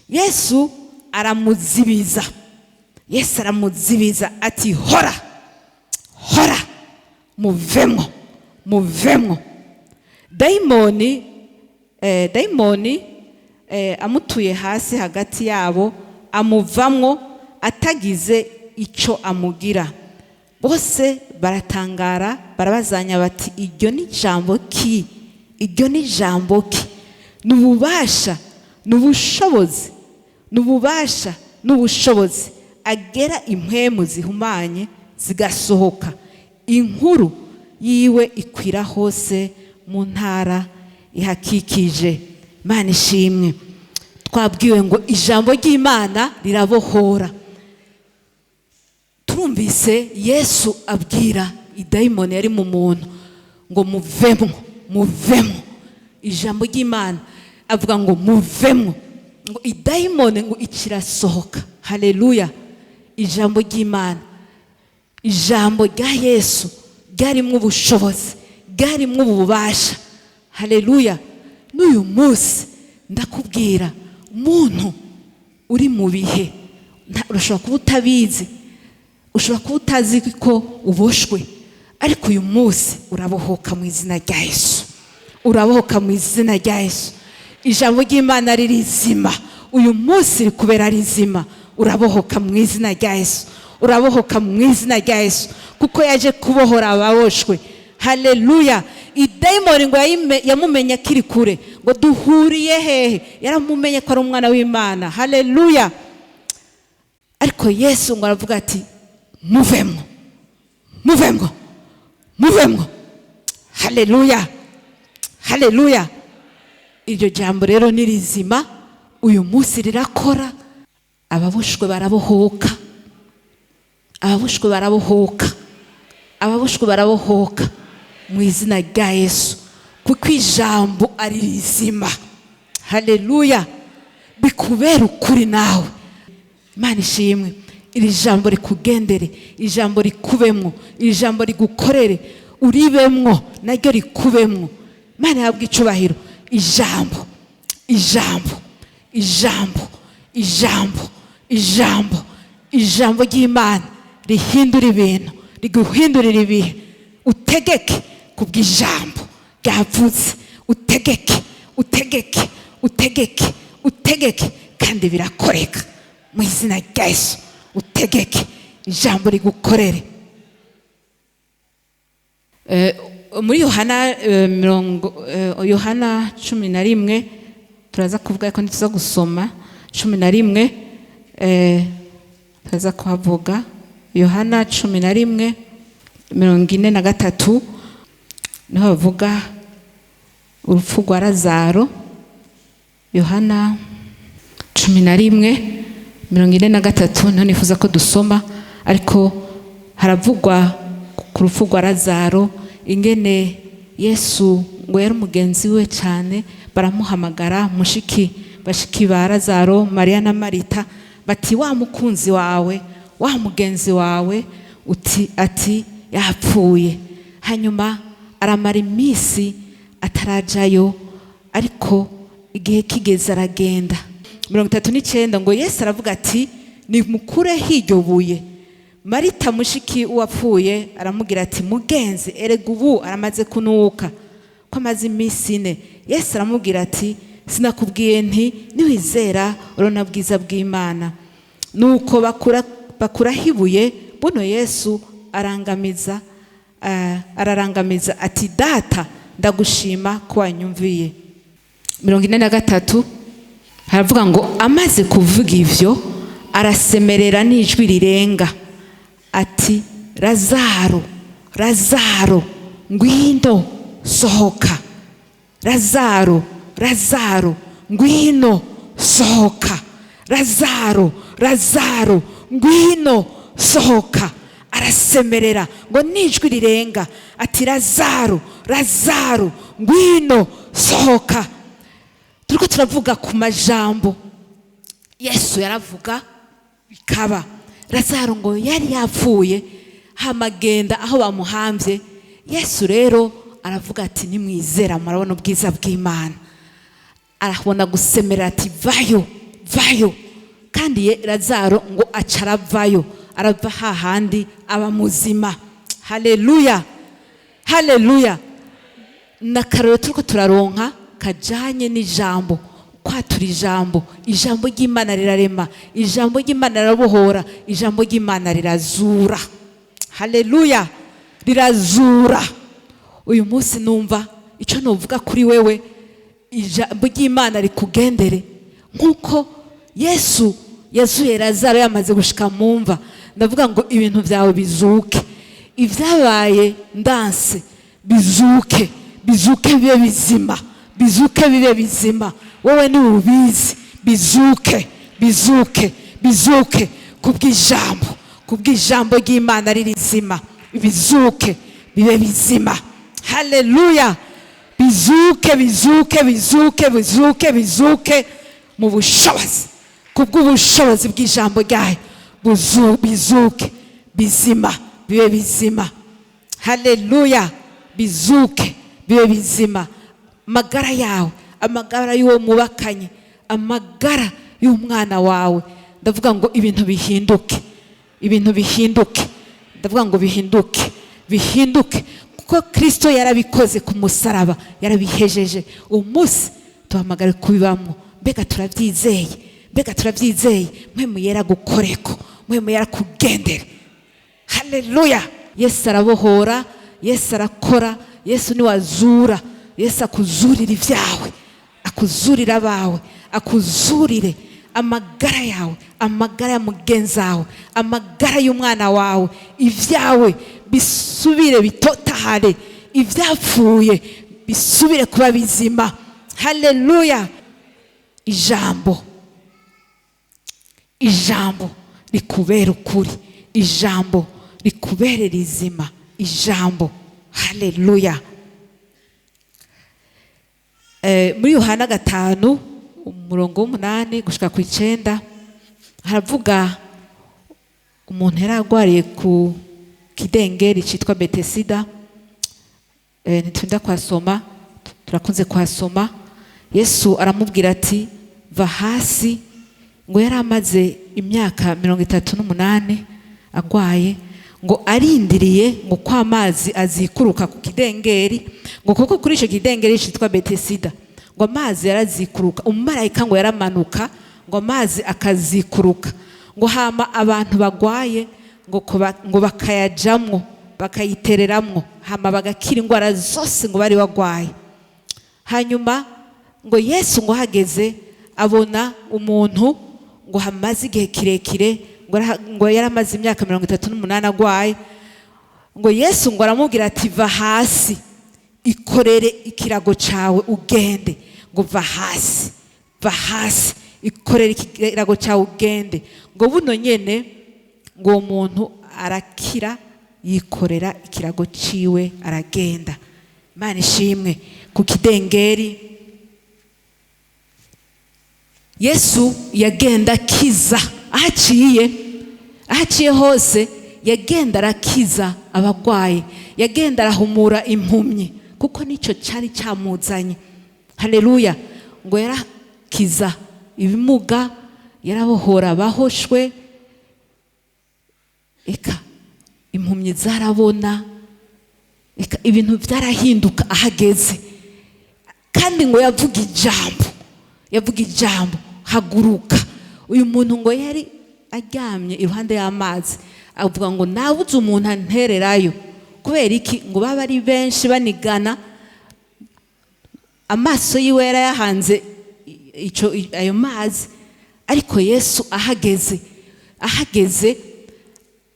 Yesu aramuzibiza, Yesu aramuzibiza ati: "Hora, hora, muvemwo, muvemwo." Dayimoni amutuye hasi hagati yabo, amuvamwo atagize icyo amugira. Bose baratangara, barabazanya bati: "Iryo ni jambo ki? Iryo ni jambo ki? Ni ububasha, ni ubushobozi, ni ububasha n'ubushobozi, agera impwemu zihumanye zigasohoka." Inkuru yiwe ikwira hose mu ntara ihakikije. Imana ishimwe. Twabwiwe ngo ijambo ry'Imana rirabohora. Turumvise Yesu abwira idayimoni yari mu muntu ngo: "Muvemwo, muvemwo." Ijambo ry'Imana avuga ngo: "Muvemwo." Ngo idayimoni ngo ikirasohoka. Haleluya! Ijambo ry'Imana, ijambo rya Yesu ryarimo ubushobozi, ryarimo ububasha. Haleluya! N'uyu munsi ndakubwira, umuntu uri mu bihe, urashobora kuba utabizi, ushobora kuba utazi ko uboshwe, ariko uyu munsi urabohoka mu izina rya Yesu, urabohoka mu izina rya Yesu. Ijambo ry'Imana ririzima uyu munsi, rikubera rizima. Urabohoka mu izina rya Yesu, urabohoka mu izina rya Yesu, kuko yaje kubohora ababoshwe. Haleluya! Idayimoni ngo yamumenye akiri kure ngo: "Duhuriye hehe?" Yaramumenye ko ari umwana w'Imana. Haleluya! Ariko Yesu ngo aravuga ati: "Muvemwo, muvemwo, muvemwo." Haleluya, haleluya! Iryo jambo rero ni rizima, uyu munsi rirakora. Ababoshwe barabohoka, ababoshwe barabohoka, ababoshwe barabohoka mu izina rya Yesu, kuko ijambo ari rizima. Haleluya! Bikubera ukuri nawe. Imana ishimwe. Iri jambo rikugendere, ijambo rikubemwo, iri jambo rigukorere, uribemwo, naryo rikubemwo. Imana yabwa icubahiro. Ijambo, ijambo, ijambo, ijambo, ijambo, ijambo ry'Imana rihindura ibintu, riguhindurira ibihe. Utegeke kubw'ijambo ryavutse, utegeke, utegeke, utegeke, utegeke, kandi birakoreka mu izina rya Yesu. Utegeke, ijambo rigukorere. Muri Yohana mirongo Yohana 11 turaza kuvuga, ariko ntituza gusoma 11, turaza kuhavuga. Yohana 11:43 niho bavuga urupfu rwa Lazaro. Yohana 11:43 niho nifuza ko dusoma, ariko haravugwa ku rupfu rwa Lazaro, ingene Yesu ngo yari umugenzi we cyane. Baramuhamagara, mushiki, bashiki ba Lazaro, Mariya na Marita, bati: "Wa mukunzi wawe, wa mugenzi wawe uti ati yapfuye." Hanyuma aramara iminsi atarajayo, ariko igihe kigeze aragenda. 39 ngo Yesu aravuga ati: "Nimukureho iryo buye." Marita mushiki uwapfuye aramubwira ati: "Mugenzi, erega ubu aramaze kunuka, ko amaze iminsi 4." Yesu aramubwira ati: "Sinakubwiye nti niwizera urabona bwiza bw'Imana?" Nuko bakuraho ibuye. Buno Yesu arangamiza, ararangamiza ati: "Data, ndagushima ko wanyumviye." 43 haravuga ngo amaze kuvuga ivyo, arasemerera n'ijwi rirenga ati: "Lazaro, Lazaro, ngwino sohoka! Lazaro, Lazaro, ngwino sohoka! Lazaro, Lazaro, ngwino sohoka!" Arasemerera ngo nijwi rirenga ati: "Lazaro, Lazaro, ngwino sohoka." Turiko turavuga ku majambo Yesu yaravuga bikaba. Lazaro ngo yari yapfuye, hamagenda aho bamuhambye. Yesu rero aravuga ati: "Nimwizera murabona ubwiza bw'Imana." Arabona gusemerera ati: "Vayo, vayo!" Kandi ye Lazaro ngo aca aravayo, arava hahandi, aba muzima. Haleluya, haleluya! N'akarorero turiko turaronka kajanye n'ijambo, kwatura ijambo. Ijambo ry'Imana rirarema, ijambo ry'Imana rirabohora, ijambo ry'Imana rirazura. Haleluya, rirazura. Uyu munsi numva icyo nuvuga kuri wewe: ijambo ry'Imana rikugendere nk'uko Yesu yazuye Lazaro yamaze gushika mu mva. Ndavuga ngo ibintu byawe bizuke, ibyabaye ndanse bizuke, bizuke bibe bizima, bizuke bibe bizima. Wowe ni ubizi. Bizuke, bizuke, bizuke kubw'ijambo, kubw'ijambo ry'Imana ririzima. Bizuke bibe bizima. Haleluya! Bizuke, bizuke, bizuke, bizuke, bizuke mu bushobozi, kubw'ubushobozi bw'ijambo ryayo. Bizuke bizima, bibe bizima. Haleluya! Bizuke bibe bizima. Amagara yawe, amagara y'uwo mubakanye, amagara y'umwana wawe, ndavuga ngo ibintu bihinduke, ibintu bihinduke. Ndavuga ngo bihinduke, bihinduke, kuko Kirisito yarabikoze ku musaraba, yarabihejeje. Umunsi tuhamagare kubibamo. Mbega turabyizeye? Mbega turabyizeye? Mwe muyera gukoreko, mwe muyera kugendere. Haleluya! Yesu arabohora, Yesu arakora, Yesu niwazura. Yesu akuzurira ibyawe, akuzurira abawe, akuzurire amagara yawe, amagara ya mugenzi wawe, amagara y'umwana wawe. Ibyawe bisubire bitotahare, ibyapfuye bisubire kuba bizima. Haleluya! Ijambo, ijambo rikubera ukuri, ijambo rikubere rizima, ijambo. Haleluya! Muri Yohana 5, umurongo w'8 gushika ku 9, haravuga umuntu yari arwariye ku kidengeri cyitwa Betesida. Ntitunda kuhasoma, turakunze kuhasoma. Yesu aramubwira ati: "Va hasi." Ngo yari amaze imyaka 38 agwaye, ngo arindiriye ngo ko amazi azikuruka ku kidengeri, ngo kuko kuri icyo kidengeri cyitwa Betesida ngo amazi yarazikuruka. Umumarayika ngo yaramanuka, ngo amazi akazikuruka, ngo hama abantu bagwaye ngo bakayajamwo, bakayitereramwo, hama bagakira indwara zose ngo bari bagwaye. Hanyuma ngo Yesu ngo hageze abona umuntu ngo hamaze igihe kirekire, ngo yari amaze imyaka 38 agwaye. Ngo Yesu ngo aramubwira ati: "Va hasi, ikorere ikirago cyawe ugende." Ngo va hasi, va hasi, ikorere ikirago cyawe ugende. Ngo buno nyene ngo uwo muntu arakira, yikorera ikirago ciwe aragenda. Imana ishimwe. Ku kidengeri Yesu yagenda akiza. Aho aciye, aho aciye hose yagenda arakiza abarwayi, yagenda arahumura impumyi, kuko nicyo cyari cyamuzanye. Haleluya! Ngo yarakiza ibimuga, yarabohora abahoshwe, eka impumyi zarabona, eka ibintu byarahinduka ahageze. Kandi ngo yavuga ijambo, yavuga ijambo: "Haguruka." Uyu muntu ngo yari aryamye iruhande y'amazi, avuga ngo: "Nabuze umuntu antererayo." Kubera iki? Ngo baba ari benshi banigana. Amaso yiwe yarayahanze icyo ayo mazi. Ariko Yesu ahageze, ahageze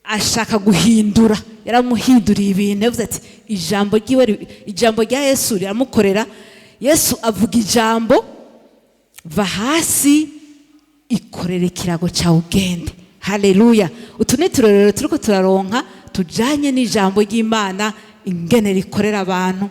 ashaka guhindura, yaramuhinduriye ibintu. Yavuze ati ijambo ryiwe, ijambo rya Yesu riramukorera. Yesu avuga ijambo: "Va hasi, ikorere ikirago cyawe ugende." Haleluya! Utu ni uturorero turiko turaronka. tujanye n'ijambo ry'Imana ingene rikorera abantu.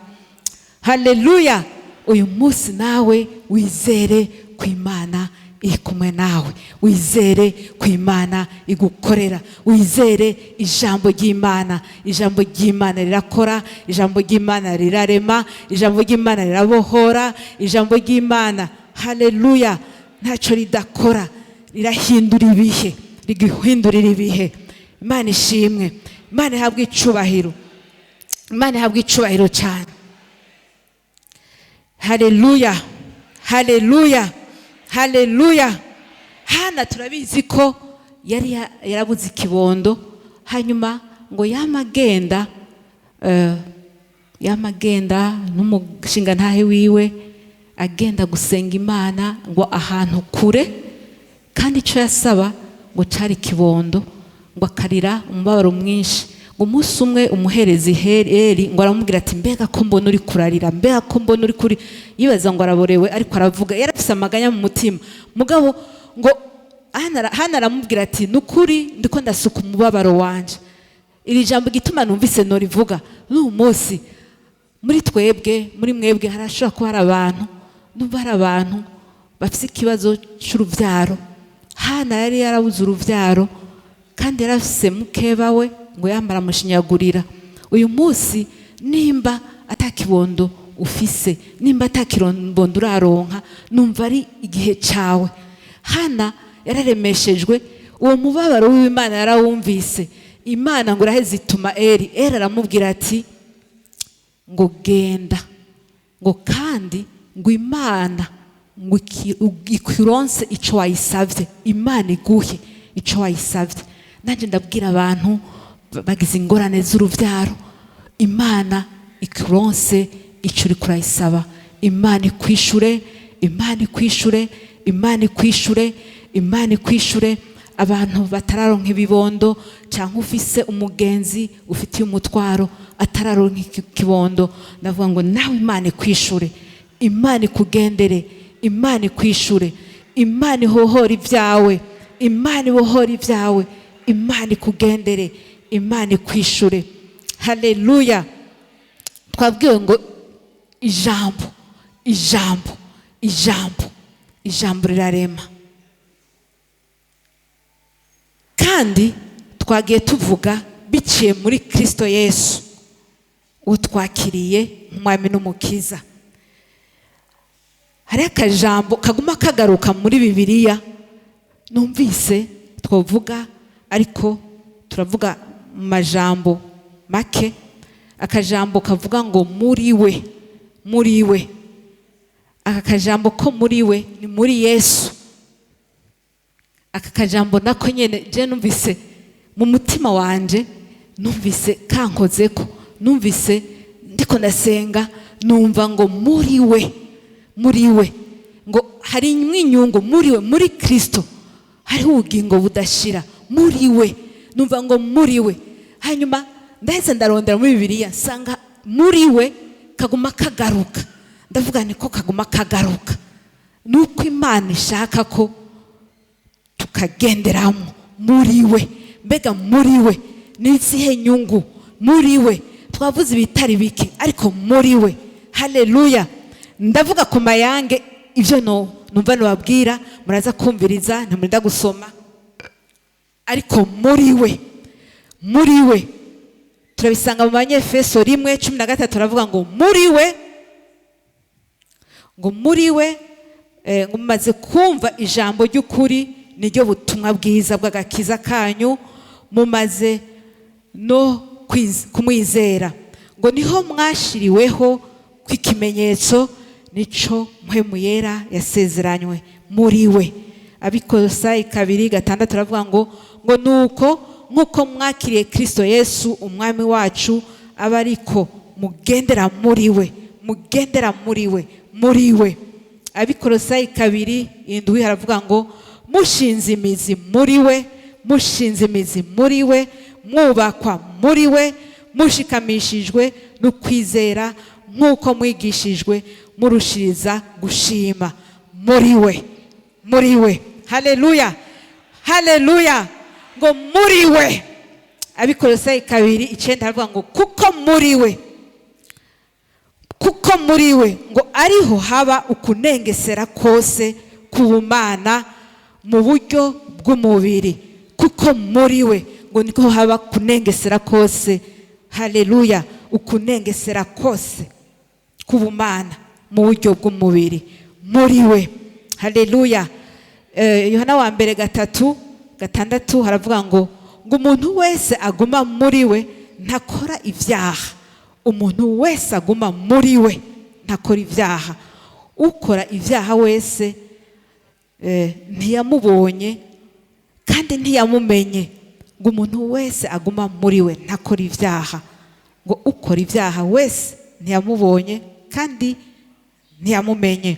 Haleluya! Uyu munsi nawe wizere ku Imana iri kumwe nawe, wizere ku Imana igukorera, wizere ijambo ry'Imana. Ijambo ry'Imana rirakora, ijambo ry'Imana rirarema, ijambo ry'Imana rirabohora, ijambo ry'Imana, haleluya, ntacyo ridakora, rirahindura ibihe, riguhindurira ibihe. Imana ishimwe, Imana ihabwe icubahiro, Imana ihabwe icubahiro cyane. Haleluya, haleluya, haleluya. Hana turabizi ko yari yarabuze ikibondo, hanyuma ngo yamagenda yamagenda n'umushinga ntahe wiwe, agenda gusenga Imana ngo ahantu kure, kandi icyo yasaba ngo cari ikibondo, ngo akarira umubabaro mwinshi. Ngo umunsi umwe umuherezi Eli ngo aramubwira ati mbega ko mbona uri kurarira, mbega ko mbona uri kuri, yibaza ngo araborewe, ariko aravuga yarafise amaganya mu mutima. Mugabo ngo Hana aramubwira ati nukuri ndiko ndasuka umubabaro wanje. Iri jambo igituma numvise norivuga n'uyu munsi, muri twebwe, muri mwebwe harashobora kuba hari abantu, numva hari abantu bafise ikibazo c'uruvyaro. Hana yari yarabuze uruvyaro kandi yarafise mukeba we ngo yamara amushinyagurira. Uyu munsi nimba atakibondo ufise, nimba atakibondo uraronka, numva ari igihe cawe. Hana yararemeshejwe uwo mubabaro w'Imana, yarawumvise. Imana ngo iraheze ituma Eli. Eli aramubwira ati ngo genda, ngo kandi ngo Imana ngo ikuronse ico wayisavye, Imana iguhe ico wayisavye. Nanje ndabwira abantu bagize ingorane z'uruvyaro, Imana ikuronse ico uriko urayisaba, Imana ikwishure, Imana ikwishure, Imana ikwishure, Imana ikwishure. Abantu batararonka ibibondo, cyangwa ufise umugenzi ufitiye umutwaro atararonka ikibondo, ndavuga ngo nawe Imana ikwishure, Imana ikugendere, Imana ikwishure, Imana ihohora ibyawe, Imana ibohora ibyawe, Imana ikugendere, Imana ikwishure. Haleluya! Twabwiwe ngo ijambo, ijambo, ijambo, ijambo rirarema. Kandi twagiye tuvuga biciye muri Kristo Yesu utwakiriye nk'umwami n'umukiza. Hari akajambo kaguma kagaruka muri Bibiliya numvise twovuga, ariko turavuga mu majambo make. Akajambo kavuga ngo muri we, muri we. Aka kajambo ko muri we ni muri Yesu. Aka kajambo nako nyene je numvise mu mutima wanje, numvise kankozeko, numvise ndiko ndasenga, numva ngo muri we, muri we, ngo hari inyungu muri we, muri Kristo hariho ubugingo budashira muri we. Numva ngo muri we. Hanyuma ndahise ndarondera muri Bibiliya, nsanga muri we kaguma kagaruka. Ndavuga niko kaguma kagaruka, nuko Imana ishaka ko tukagenderamo muri we. Mbega muri we ni izihe nyungu? Muri we twavuze ibitari bike, ariko muri we. Haleluya! Ndavuga ku mayange ibyo no numva nababwira, muraza kumviriza, ntimurinda gusoma. Ariko muri we, muri we turabisanga mu Banyefeso 1:13, turavuga ngo muri we, ngo muri we, ngo mumaze kumva ijambo ry'ukuri, niryo butumwa bwiza bw'agakiza kanyu, mumaze no kumwizera, ngo niho mwashiriweho kw'ikimenyetso, nico Mpwemu Yera yasezeranywe muri we. Abikolosayi 2:6 turavuga ngo nuko nkuko mwakiriye Kristo Yesu umwami wacu, aba ariko mugendera muri we, mugendera muri we, muri we. Abikolosayi 2:7 haravuga ngo mushinze imizi muri we, mushinze imizi muri we, mwubakwa muri we, mushikamishijwe no kwizera nk'uko mwigishijwe, murushiriza gushima muri we, muri we. Haleluya, haleluya! Ngo muri we, Abikolosayi 2:9 haravuga ngo kuko muri we, kuko muri we ngo ariho haba ukunengesera kose k'ubumana mu buryo bw'umubiri. Kuko muri we ngo niko haba kunengesera kose. Haleluya! Ukunengesera kose k'ubumana mu buryo bw'umubiri muri we. Haleluya! Yohana wa mbere 3:6 haravuga ngo umuntu wese aguma muri we ntakora ibyaha. Umuntu wese aguma muri we ntakora ibyaha. Ukora ibyaha wese ntiyamubonye kandi ntiyamumenye. Ngo umuntu wese aguma muri we ntakora ibyaha. Ngo ukora ibyaha wese ntiyamubonye kandi ntiyamumenye.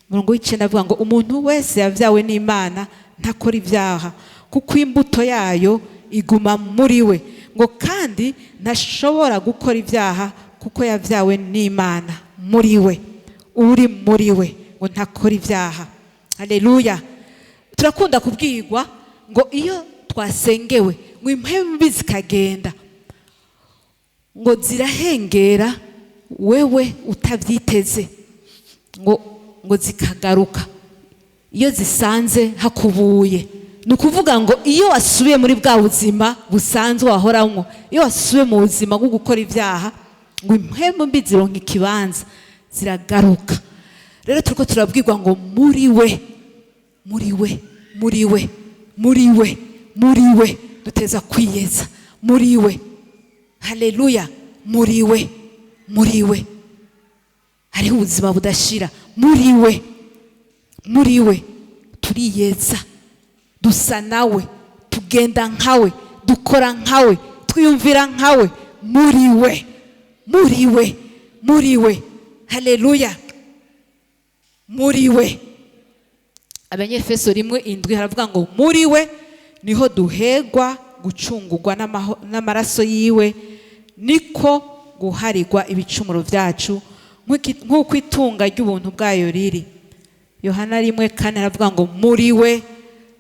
Umurongo w'icenda avuga ngo umuntu wese yavyawe n'Imana ntakora ibyaha, kuko imbuto yayo iguma muri we. Ngo kandi ntashobora gukora ibyaha kuko yavyawe n'Imana muri we. Uri muri we ngo ntakora ibyaha. Haleluya! Turakunda kubwirwa ngo iyo twasengewe ngo impwemu mbi zikagenda, ngo zirahengera wewe utabyiteze, ngo zikagaruka iyo zisanze hakubuye. Ni ukuvuga ngo iyo wasubiye muri bwa buzima busanzwe wahoramwo, iyo wasubiye mu buzima bwo gukora ibyaha, ngo impwemu mbi zironka ikibanza, ziragaruka. Rero turiko turabwirwa ngo muri we, muri we, muri we, muri we, muri we duteza kwiyeza muri we. Haleluya! Muri we, muri we hariho ubuzima budashira. Muri we, muri we turiyeza, dusa nawe, tugenda nkawe, dukora nkawe, twiyumvira nkawe. Muri we, muri we, muri we. Haleluya! Muri we. Abanyefeso 1:7 haravuga ngo muri we niho duhegwa gucungurwa n'amaraso yiwe, niko guharigwa ibicumuro byacu nk'uko itunga ry'ubuntu bwayo riri. Yohana 1:4 haravuga ngo muri we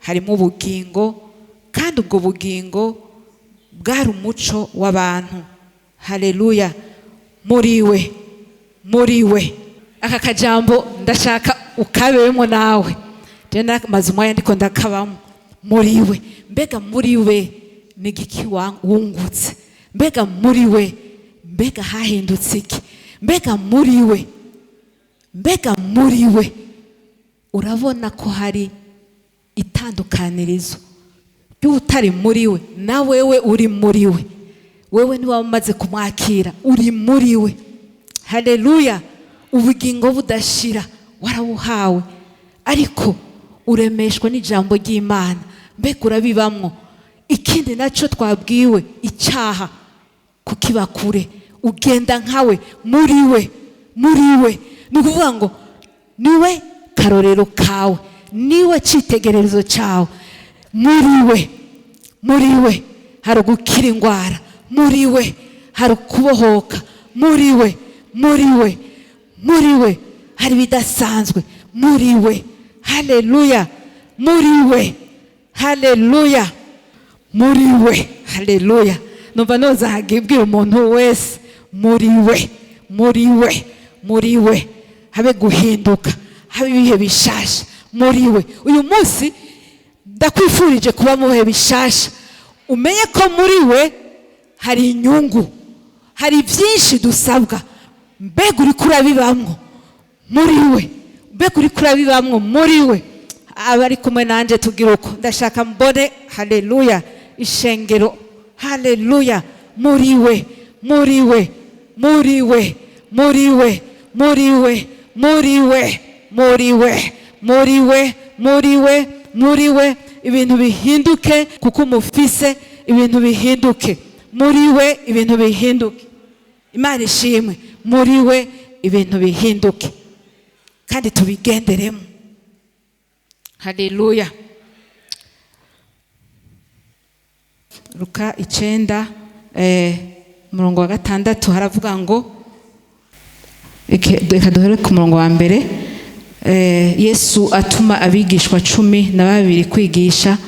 harimo ubugingo, kandi ubwo bugingo bwari umuco w'abantu. Haleluya! Muri we, muri we. Aka kajambo ndashaka ukabemo nawe. Je namaze umwanya ndiko ndakabamo. Muri we. Mbega muri we ni igiki wungutse? Mbega muri we, mbega hahindutse iki? Mbega muri we, mbega muri we urabona ko hari itandukanirizo ry'utari muri we na wewe uri muri we. Wewe niba umaze kumwakira uri muri we. Haleluya! Ubugingo budashira warabuhawe, ariko uremeshwa n'ijambo ry'Imana. Mbega urabibamwo? Ikindi naco twabwiwe, icyaha kukiba kure, ugenda nkawe muri we, muri we. Ni ukuvuga ngo niwe karorero kawe, niwe cyitegererezo cyawe. Muri we, muri we hari gukira indwara, muri we hari kubohoka, muri we, muri we, muri we hari ibidasanzwe, muri we. Haleluya! Muri we. Haleluya! Muri we. Haleluya! Numva noza hagibwira umuntu wese muri we, muri we, muri we habe guhinduka, habe ibihe bishasha muri we. Uyu munsi ndakwifurije kuba mu bihe bishasha, umenye ko muri we hari inyungu, hari byinshi dusabwa. Mbega uriko urabibamwo muri we? Mbega uriko urabibamwo muri we? Abari kumwe nanje tugira uko, ndashaka mbone. Haleluya! Ishengero, haleluya! Muri we, muri we, muri we, muri we, muri we, muri we, muri we, muri we, muri we, muri we ibintu bihinduke, kuko umufise ibintu bihinduke muri we, ibintu bihinduke. Imana ishimwe, muri we ibintu bihinduke kandi tubigenderemo. Haleluya! Luka 9 umurongo wa 6 haravuga ngo, reka duhere ku murongo wa mbere. Yesu atuma abigishwa 12 kwigisha,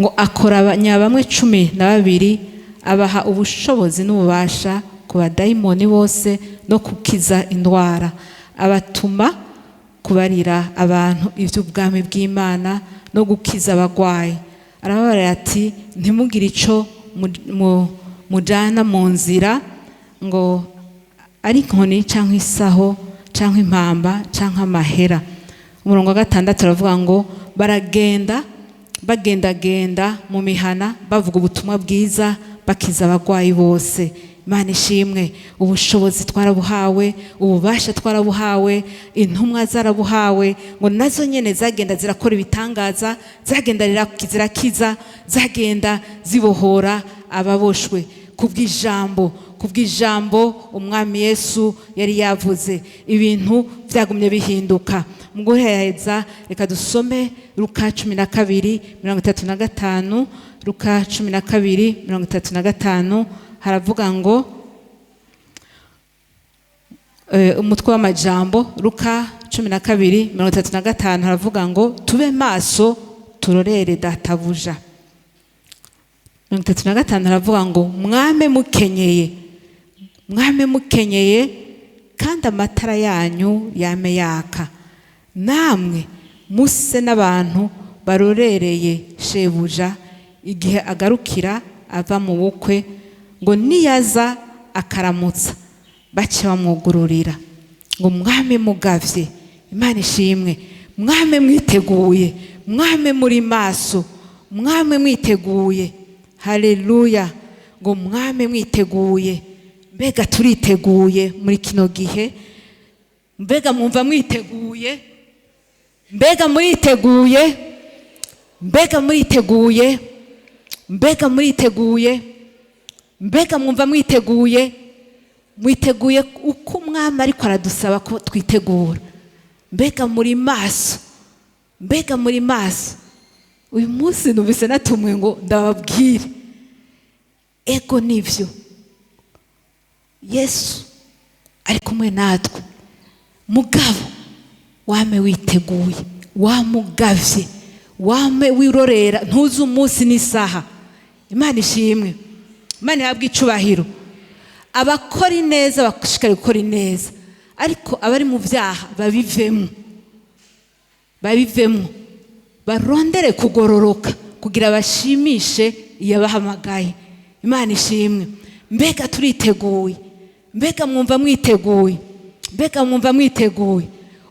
ngo akoranya bamwe 12 Abaha ubushobozi n'ububasha ku badayimoni bose no gukiza indwara. Abatuma kubarira abantu iby'ubwami bw'Imana no gukiza abagwayi. Arababarira ati: "Ntimugire ico mujana mu nzira, ngo ari inkoni cyangwa isaho cyangwa impamba cyangwa amahera." Umurongo wa 6 aravuga ngo baragenda, bagendagenda mu mihana, bavuga ubutumwa bwiza, bakiza abagwayi bose. Imana ishimwe. Ubushobozi twarabuhawe, ububasha twarabuhawe, intumwa zarabuhawe, ngo nazo nyene zagenda zirakora ibitangaza, zagenda zirakiza, zagenda zibohora ababoshwe kubw'ijambo Umwami Yesu yari yavuze. Ibintu byagumye bihinduka. Mu guheza, reka dusome Luka 12:35. Luka 12:35 haravuga ngo umutwe w'amajambo, Luka 12:35, haravuga ngo: "Tube maso, turorere databuja." 35 haravuga ngo: "Mwame mukenyeye, mwame mukenyeye, kandi amatara yanyu yame yaka. Namwe muse n'abantu barorereye shebuja igihe agarukira ava mu bukwe, ngo niyaza akaramutsa bace bamwugururira." Ngo mwame mugavye. Imana ishimwe. Mwame mwiteguye, mwame muri maso, mwame mwiteguye. Haleluya. Ngo mwame mwiteguye. Mbega turiteguye muri kino gihe? Mbega mwumva mwiteguye? Mbega muriteguye? Mbega muriteguye? Mbega muriteguye? Mbega mwumva mwiteguye? Mwiteguye uko Umwami ariko aradusaba ko twitegura? Mbega muri maso? Mbega muri maso? Uyu munsi numvise natumwe ngo ndababwire: ego, nibyo, Yesu ari kumwe natwe. Mugabo wame witeguye, wamugavye, wame wirorera, ntuzi umunsi n'isaha. Imana ishimwe, Imana ihabwe icubahiro. Abakora ineza bashishikare gukora ineza, ariko abari mu byaha babivemo, babivemo, barondere kugororoka kugira bashimishe iyabahamagaye. Imana ishimwe. Mbega turiteguye? Mbega mwumva mwiteguye? Mbega mwumva mwiteguye?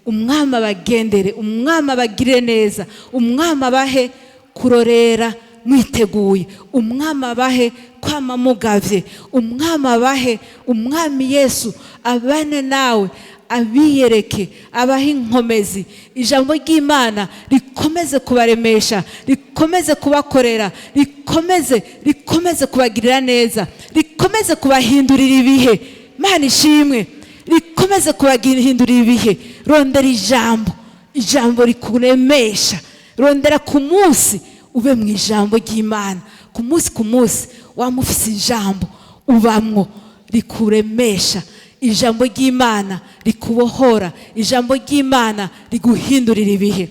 Umwami abagendere, Umwami abagirire neza, Umwami abahe kurorera mwiteguye, Umwami abahe kwama mugavye, Umwami abahe, Umwami Yesu abane nawe, abiyereke, abahe inkomezi. Ijambo ry'Imana rikomeze kubaremesha, rikomeze kubakorera, rikomeze kubagirira neza, rikomeze kubahindurira ibihe. Imana ishimwe. Rikomeze kubahindurira ibihe. Rondera ijambo, ijambo rikuremesha. Rondera ku munsi ube mu ijambo ry'Imana, ku munsi ku munsi wamufise ijambo ubamwo rikuremesha, ijambo ry'Imana rikubohora, ijambo ry'Imana riguhindurira ibihe.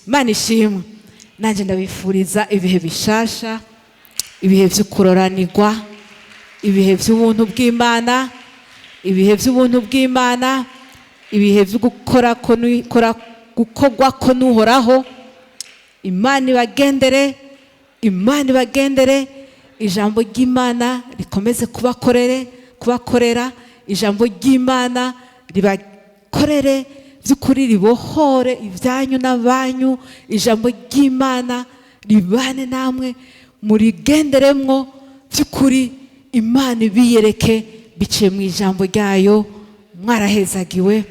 Imana ishimwe. Nanjye ndabifuriza ibihe bishasha, ibihe byo kuroranirwa, ibihe by'ubuntu bw'Imana, ibihe by'ubuntu bw'Imana, ibihe byo gukora ko gukorwa ko n'Uhoraho. Imana ibagendere, Imana ibagendere. Ijambo ry'Imana rikomeze kubakorere, kubakorera. Ijambo ry'Imana ribakorere by'ukuri, ribohore ibyanyu n'abanyu. Ijambo ry'Imana ribane namwe, murigenderemwo by'ukuri. Imana ibiyereke biciye mu ijambo ryayo. Mwarahezagiwe.